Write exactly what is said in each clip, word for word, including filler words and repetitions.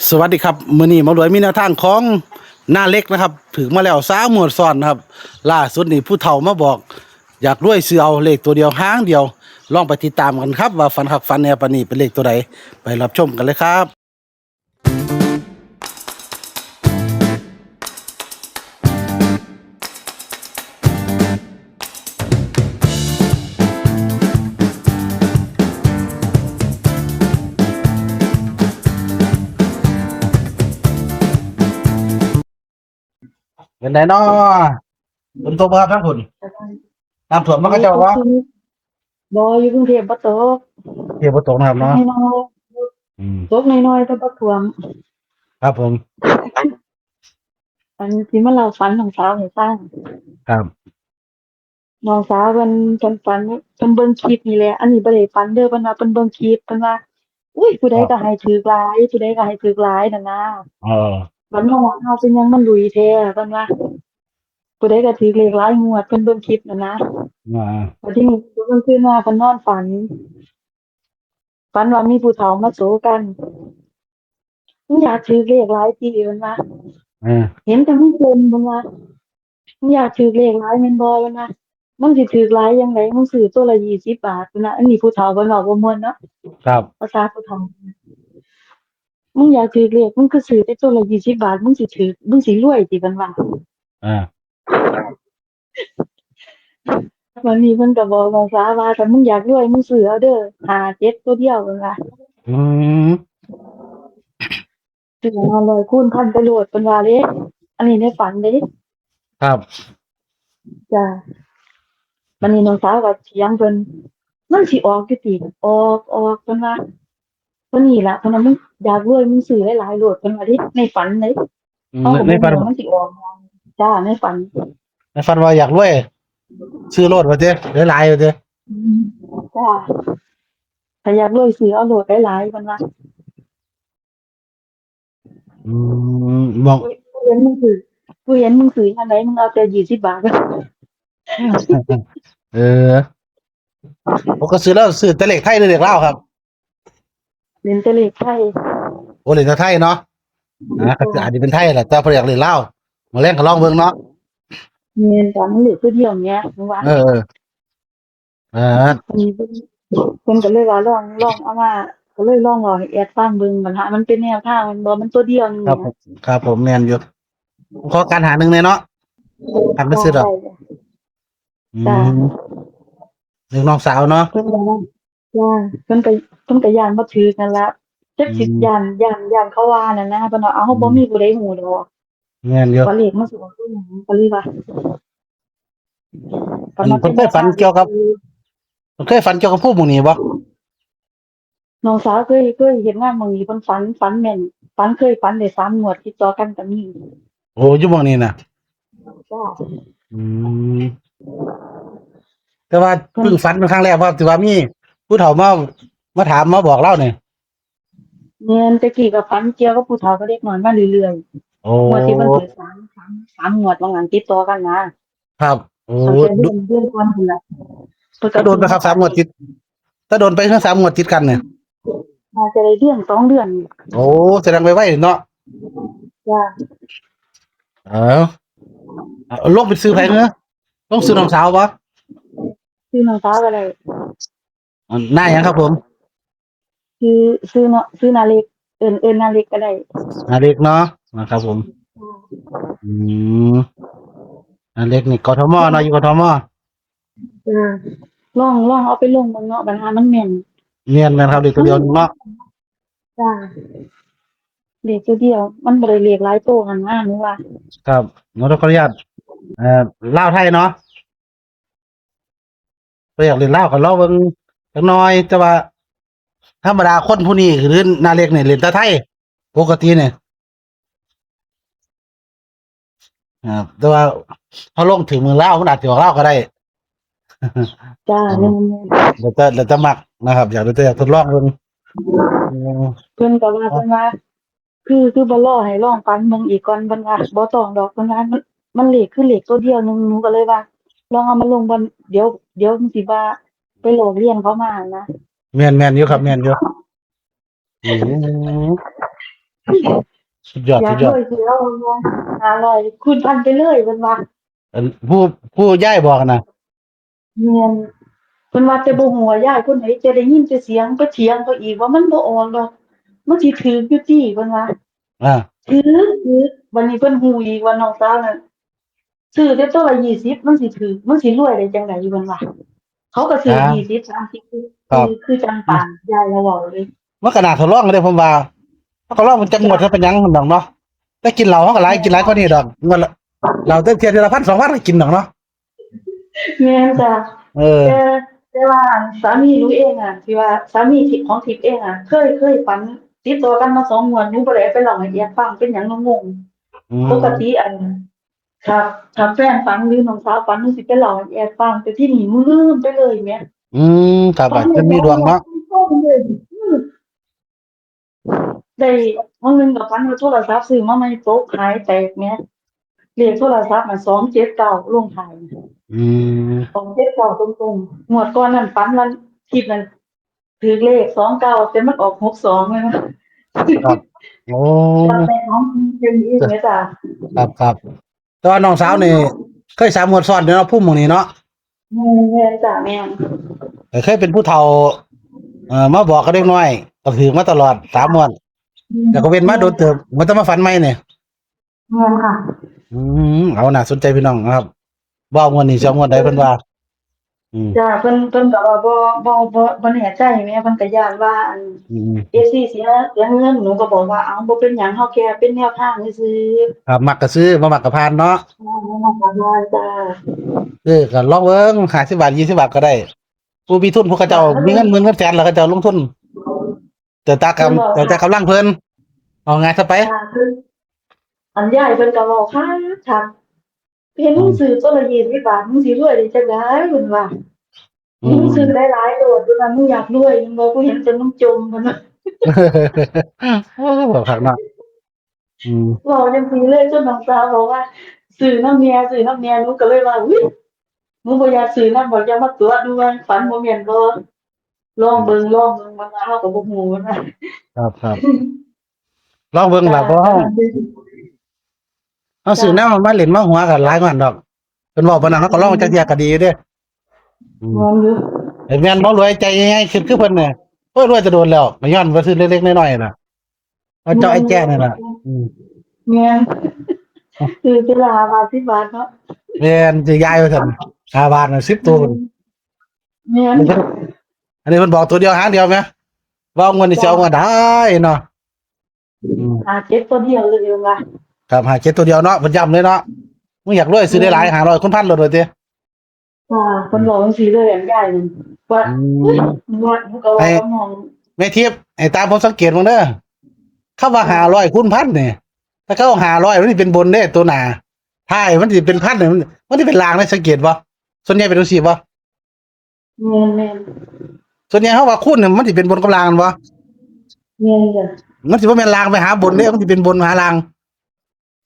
สวัสดีครับ มื้อนี้หมารวยมีแนวทางของน้าเล็กนะครับ ถืกมาแล้วสามงวดซ้อนนะครับ ล่าสุดนี่ผู้เฒ่ามาบอก อยากรวยซื้อเอาเลขตัวเดียวหางเดียว ลองไปติดตามกันครับ ว่าฝันคักฝันแน่ปานนี้เป็นเลขตัวใด ไปรับชมกันเลยครับ เป็นไดน้อ ฝนตกบ่ครับทางพุ่น น้ำท่วมบ่เขาเจ้าบ่ บ่ อยู่กรุงเทพฯบ่ตก กรุงเทพฯบ่ตกนะครับเนาะ น้อยๆ อืม ตกน้อยๆ แต่บ่ท่วม ครับผม อันสิมาเล่าฝันน้องสาวให้ฟัง ครับ น้องสาวเพิ่น เพิ่นฝัน เพิ่นเบิ่งคลิปนี่แหละ อันนี้บ่ได้ฝันเด้อ เพิ่นว่าเพิ่นเบิ่งคลิป เพิ่นว่า อุ้ย ผู้ใดก็ให้ถืกหลาย ผู้ใดก็ให้ถืกหลายนั่นนะ เออ บัดน้องว่า เฮาเป็นหยังมันหลุยแท้ เพิ่นว่า ผู้ใดก็ถืกเลขหลายงวด เพิ่นเบิ่งคลิปนั่นนะ อ่า บัดทีนี้เพิ่นตื่นมา เพิ่นนอนฝัน ฝันว่ามีผู้เฒ่ามาโศกัน "มึงอยากถืกเลขหลายติ" เพิ่นว่า เออ "เห็นแต่มึงจน" เพิ่นว่า "มึงอยากถืกเลขหลายแม่นบ่" เพิ่นว่า "มึงสิถืกหลายจั่งใด มึงซื้อตัวละยี่สิบบาท" เพิ่นว่า อันนี้ผู้เฒ่าเพิ่นเว้าบ่ม่วนเนาะ ครับ ภาษาผู้เฒ่า "มึงอยากถืกเลข มึงคือซื้อแต่ตัวละยี่สิบบาท มึงสิถืก มึงสิรวยติ" เพิ่นว่า อ่า วันนี้เพิ่นก็บอกน้องสาวว่า "ถ้ามึงอยากรวย มึงซื้อเอาเด้อ ห้าเจ็ด ตัวเดียว" เพิ่นว่า อืม "ซื้อห้าร้อยคูณพันไปโลด" เพิ่นว่าเด้ อันนี้ในฝันเด้ ครับ จ้ะ วันนี้น้องสาวก็เถียงเพิ่น "มันสิออกอยู่ติ" "ออก ออก" เพิ่นว่า "ตัวนี้ล่ะ" เพิ่นว่า "มึงอยากรวย มึงซื้อหลายๆโลด" เพิ่นว่าเด้ ในฝันเด้ อืม เฮาก็ ใน บ่ ในฝัน รู้ว่ามันสิออกหยัง จ้า ในฝัน ในฝันว่าอยากรวย ซื้อโลดว่าติ หลายๆว่าติ อืม จ้า ถ้าอยากรวยซื้อเอาโลดหลายๆ เพิ่นว่า อืม มอง กูเห็นมึงถืก กูเห็นมึงถืกอันใด มึงเอาแต่ยี่สิบบาท เออ ผมก็ซื้อแล้ว ซื้อแต่เลขไทยหรือเลขลาวครับ เล่นแต่เลขไทย โอ้ เล่นแต่ไทยเนาะ อ่า ก็คืออาจจะเป็นไทยแหละ แต่พออยากเล่นลาว มาแลงก็ลองเบิ่งเนาะ แม่นจ้ะ มันเหลือตัวเดียวเนี้ย หนูว่า เออ เออ อ่า อันนี้เพิ่น เพิ่นก็เลยว่าลอง ลองเอามา ก็เลยลองเอาให้แอดฟังเบิ่ง มันหา มันเป็นแนวทาง มันบ่ มันตัวเดียวหนึ่ง ครับ นะ ผม ครับผม แม่นอยู่ ผมขอกันหาหนึ่งแน่เนาะ กันไปซื้อดอก ได้จ้ะ อืม จ้ะ เรื่องน้องสาวเนาะ เพิ่นก็ว่า จ้า เพิ่นก็ เพิ่นก็ย้านบ่ถืกนั่นล่ะ จักสิ อืม ย้าน ย้าน ย้านเขาว่านั่นนะ เพิ่นว่า "เอ้า อืม บ่มีผู้ใดฮู้ดอก" แม่นอยู่ ว่าเลขมันสิออกตัวหยัง ก็เลยว่า อันนี้เพิ่นเคยฝันเกี่ยวกับ เพิ่นเคยฝันเกี่ยวกับภูมิหมู่นี่บ่ น้องสาวเคย เคยเฮ็ดงานหม่องนี้ เพิ่นฝัน ฝันแม่น ฝัน เคยฝันได้สามงวดติดต่อกันก็มี โอ้ อยู่หม่องนี้น่ะ จ้า อืม แต่ว่าเพิ่งฝันเป็นครั้งแรก ว่าสิว่ามีผู้เฒ่ามา มาถามมาบอกลาวนี่ แม่น แต่กี้ก็ฝันเกี่ยวกับผู้เฒ่ากับเด็กน้อยมาเรื่อยๆ โอ้ งวดที่เพิ่นถืกสาม สาม สามงวดว่างั้นติดต่อกันนะ ครับ โอ้ ตั้งแต่เดือน เดือนก่อนพุ้นล่ะ เพิ่นก็ ถ้าโดนไหมครับ สามงวดติด ถ้าโดนไปทั้งสามงวดติดกันเนี่ย น่าจะได้เดือนสองเดือนนี่ล่ะ โอ้ แสดงไวๆเนาะ จ้า เออ เอาลงเป็นชื่อไผเหรอ ลงชื่อน้องสาวบ่ ชื่อน้องสาวก็ได้ อ่า น้าหยังครับผม ชื่อ ชื่อเนาะ ชื่อน้าเล็ก เอิ้น เอิ้นน้าเล็กก็ได้ น้าเล็กเนาะ นะครับผม อืม น้าเล็กนี่ กทม เนาะ อยู่ กทม จ้า ลอง ลองเอาไปลงเบิ่งเนาะ บัดหามันแม่น แม่น แม่นครับ เลขตัวเดียวนึงเนาะ จ้า เลขตัวเดียว มันบ่ได้เลขหลายตัวหั่นนะ หนูว่า ครับ หนูขออนุญาต เอ่อ ลาวไทยเนาะ บ่อยากเล่นลาวก็ลองเบิ่งจักหน่อย แต่ว่าธรรมดาคนผู้นี้คือน้าเล็กนี่เล่นแต่ไทย ปกตินี่ อ่า แต่ว่าพอลงถึงเมืองลาวมันอาจสิออกลาวก็ได้ จ้า อืม แม่นๆ แล้วแต่ แล้วแต่มักนะครับ อยาก แล้วแต่อยากทดลองเบิ่ง อืม เพิ่นก็ว่า เพิ่นว่า คือ คือบ่รอให้ลองฝันเบิ่งอีกก่อน เพิ่นว่า บ่ต้องดอก เพิ่นว่า มัน มันเลขคือเลขตัวเดียวหนึ่ง หนูก็เลยว่า ลองเอามาลงบ่ เดี๋ยว เดี๋ยวมันสิว่าไปลอกเลียนเขามานะ แม่น แม่นอยู่ครับ แม่นอยู่ อืม สุดยอด อยาก สุดยอด รวยคือเราเนาะ ห้าร้อยคูณพันไปเลยเพิ่นว่า เอิ่น ผู้ ผู้ยายบอกนะ แม่น เพิ่นว่าแต่บ่ฮู้ว่ายายคนใด แต่ได้ยินแต่เสียง ไปเถียงเขาอีกว่ามันบ่ออกดอก มันสิถืกอยู่ติเพิ่นว่า อ่า ถืก ถืก บัดนี้เพิ่นฮู้อีกว่าน้องสาวน่ะ ซื้อแต่ตัวละยี่สิบ มันสิถืก มันสิรวยได้จั่งใดเพิ่นว่า เขาก็ซื้อ อ่า ยี่สิบ สามสิบ คือ ครับ คือ คือจั่งปานยายเราเว้าเลย มันก็น่าทดลองเด้ ผมว่า มันก็ลองมันจักงวด จ้ะ ซะเป็นหยังดอกเนาะ แต่กินเหล้าเฮาก็หลาย จ้ะ กินหลายกว่านี้ดอก งวดละ เหล้าแต่เทื่อเทื่อละพันสองพันก็กินดอกเนาะ แม่นจ้ะ เออ แต่ แต่ว่าสามีหนูเองอะ ที่ว่าสามีที่ ของทิพย์เองอะ เคย เคยฝันติดต่อกันมาสองงวด หนูบ่ได้เอาไปเล่าให้แอดฟัง เป็นหยังหนูงง อืม ปกติอัน ถ้า ถ้าแฟนฝันหรือน้องสาวฝัน หนูสิไปเล่าให้แอดฟัง แต่ที่นี่หนูลืมไปเลยแหม อืม ครับ ฝัน อาจจะมีดวงเนาะ ได้ มื้อหนึ่งก็ฝันว่าโทรศัพท์ซื้อมาใหม่ตกหายแตกแหม เลขโทรศัพท์น่ะ สองเจ็ดเก้า ลงท้าย อืม สองเจ็ดเก้า ตรงๆ งวดก่อนนั้นฝันว่าทิพย์นั่นถืกเลข สองเก้า แต่มันออก หกสอง เลยนะ ครับ โอ้ แต่ของจริงอีกนะจ๊ะ ครับ ครับ แต่ว่าน้องสาวนี่ เคยสามงวดซ้อนเด้อเนาะ ภูมิหม่องนี้เนาะ แม่น แม่นจ้ะ แม่น ก็เคยเป็นผู้เฒ่า เอ่อ มาบอกกับเด็กน้อย ก็ถืกมาตลอดสามงวด อืม แล้วก็เว้นมาโดนเติบ มันต้องมาฝันใหม่นี่ แม่นค่ะ อืม เอา น่าสนใจพี่น้องนะครับ ว่างวดนี้สิเอางวดใดเพิ่นว่า อืม จ้ะ เพิ่น เพิ่นก็ว่าบ่ บ่ บ่ บ่แน่ใจแหม เพิ่นก็ย้านว่าอัน อืม เอฟซี เสีย เสียเงิน หนูก็บอกว่า เอ้า บ่เป็นหยัง เฮาแค่เป็นแนวทางซื่อๆ ครับ มักก็ซื้อ บ่มักก็ผ่านเนาะ บ่มักก็ผ่านจ้า เออ ก็ลองเบิ่ง ห้าสิบบาท ยี่สิบบาทก็ได้ ผู้มีทุน ผู้เขาเจ้า จ้ะ มีเงินหมื่นเงินแสน แล้วเขาเจ้าลงทุน แต่ตากรรม เพิ่นบอก แต่ตากำลังเพิ่น เอาง่ายซะไป จ้ะ คือ อันยายเพิ่นก็เว้าคักคัก เห็นมึง อืม ซื้อตัวละยี่สิบบาท มึงสิรวยได้จั่งใด เพิ่นว่า อืม มึงซื้อหลายๆโลด เพิ่นว่า มึงอยากรวย มึงบ่ กูเห็นแต่มึงจม เพิ่นว่า โอ้ คักเนาะ อืม เว้าจั่งซี้เลย จนน้องสาวบอกว่า ซื้อนำแหน่ ซื้อนำแหน่ หนูก็เลยว่า อุ๊ย หนูบ่อยากซื้อนำดอก อย่ามาตั๋วดูว่าฝันบ่แม่นบ่ ลองเบิ่ง ลองเบิ่ง มันว่าเฮาก็บ่ฮู้นะ ครับ ครับ ลองเบิ่งล่ะ จ้ะ เพราะเฮา เฮาซื้อแนวมาเล่นมาหัวกันหลายงวดดอก เพิ่นเว้าปานนั้น เฮาก็ลองจักเทื่อก็ดีอยู่เด้ อืม แม่นอยู่ ไอ้แม่นบ่รวยใจง่ายๆ คือ คือเพิ่นน่ะ โอ้ย รวยแต่โดนแล้ว ก็ย้อนว่าซื้อเล็กๆน้อยๆน่ะ เอาเจ้าไอ้แจ้นั่นน่ะ อืม แม่น คือเวลาห้าบาท สิบบาทเนาะ แม่น สิยายว่าซั่น ห้าบาทน่ะ สิบตัว อืม แม่น อันนี้เพิ่นบอกตัวเดียวหางเดียวแหม ว่างวดนี้สิเอางวดใดเนาะ อืม ห้าเจ็ดตัวเดียวเลยว่า ครับ ห้าเจ็ดตัวเดียวเนาะ เพิ่นย้ำเลยเนาะ มึงอยากรวยซื้อได้หลาย อืม ห้าร้อยคูณพันโลดว่าติ ค่ะ เพิ่นบอกจั่งซี้เลย อันยายนั่น ว่า อืม ว่า หนูก็ว่า ไอ้ กับน้อง แม่ทิพย์ ไอ้ตามผมสังเกตเบิ่งเด้อ คำว่า อืม ห้าร้อยคูณพันนี่ ถ้าเขาเอาห้าร้อย มันสิเป็นบนเด้ ตัวหน้า ท้ายมันสิเป็นพันนี่ มัน มันสิเป็นล่างเด้ สังเกตบ่ ส่วนใหญ่เป็นจั่งซี้บ่ แม่นๆ ส่วนใหญ่เฮาว่าคูณนี่มันสิเป็นบนกับล่างแม่นบ่ แม่นจ้ะ มันสิบ่แม่นล่างไปหาบนเด้ มันสิเป็นบนมาหาล่าง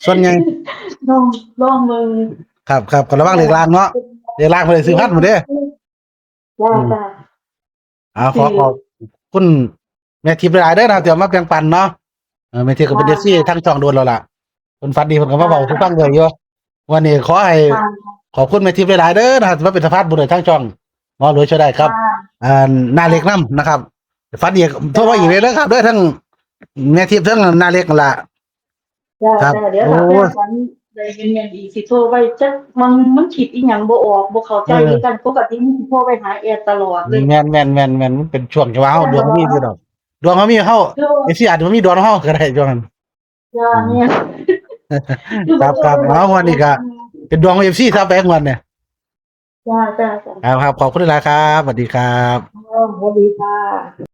ส่วนใหญ่ ลอง ลองเบิ่ง ครับ ครับ ก็ระวังเลขล่างเนาะ เลขล่างเพิ่นได้ซื้อพันหมดเด้ จ้ะ อืม จ้ะ อ่า ขอ คือ ขอบคุณแม่ทิพย์หลายๆเด้อนะครับ ที่เอามาแบ่งปันเนาะ เออ แม่ทิพย์ก็เป็น ค่ะ เอฟซี ทางช่องโดนแล้วล่ะ เพิ่นฝันดีเพิ่นก็มาเว้า ค่ะ สู่ฟังเรื่อยอยู่ วันนี้ขอให้ ค่ะ ขอบคุณแม่ทิพย์หลายๆเด้อนะครับ ที่มาเป็นสะพานบุญให้ทางช่องหมอรวยช่วยได้ครับ ค่ะ อ่า น้าเล็กนำนะครับ ฝันอีก โทรมาอีกเลยเด้อครับ เด้อ ทั้งแม่ทิพย์ทั้งน้าเล็กนั่นล่ะ จ้ะ ครับ จ้ะ เดี๋ยว โอ้ ถ้าแม่ฝันได้เงินอีกสิโทรไป จักมัน มันคิดอีหยังบ่ออก บ่เข้าใจ เออ คือกัน ปกติมันสิโทรไปหาแอดตลอดเลย แม่น แม่น แม่น แม่น มันเป็นช่วงที่ว่าเฮา เออ ดวงมีอยู่ดอก ดวงเฮามีเฮา คือ เอฟซี อาจจะบ่มีดวงเฮาก็ได้ช่วงนั้น จ้ะ อืม เนี่ย ครับ ครับ เอา วันนี้ก็เป็นดวง เอฟซี ซะไปงวดเนี่ย จ้ะ จ้ะ จ้ะ ครับ ครับ ขอบคุณหลายๆครับ สวัสดีครับ อ๋อ สวัสดีค่ะ